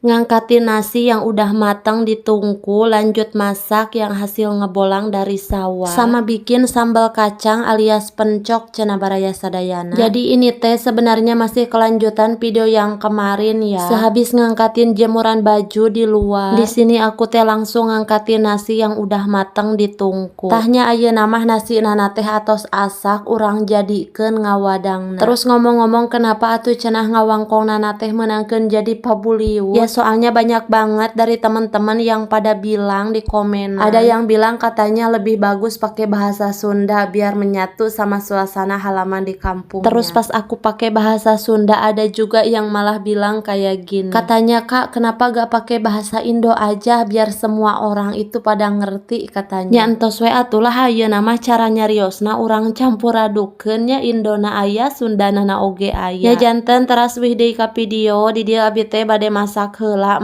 Ngangkatin nasi yang udah matang di tungku, lanjut masak yang hasil ngebolang dari sawah. Sama bikin sambal kacang alias pencok cenah baraya sadayana. Jadi ini teh sebenarnya masih kelanjutan video yang kemarin ya. Sehabis ngangkatin jemuran baju di luar, di sini aku teh langsung ngangkatin nasi yang udah matang di tungku. Tah nya, ayeuna mah nasina teh atos asak, urang jadikeun ngawadangna. Terus ngomong-ngomong, kenapa atuh cenah ngawangkongna teh meunangkeun jadi pabuliut? Ya, soalnya banyak banget dari teman-teman yang pada bilang di komen. Ada yang bilang katanya lebih bagus pakai bahasa Sunda biar menyatu sama suasana halaman di kampung. Terus pas aku pakai bahasa Sunda, ada juga yang malah bilang kayak gini. Katanya, "Kak, kenapa gak pakai bahasa Indo aja biar semua orang itu pada ngerti?" katanya. Ya entos we atulah, ayeuna mah cara nyariosna urang campur adukeun nya, Indona aya, Sundana oge aya. Ya janten teras wih deui ka video. Di dieu abi teh bade masak heula.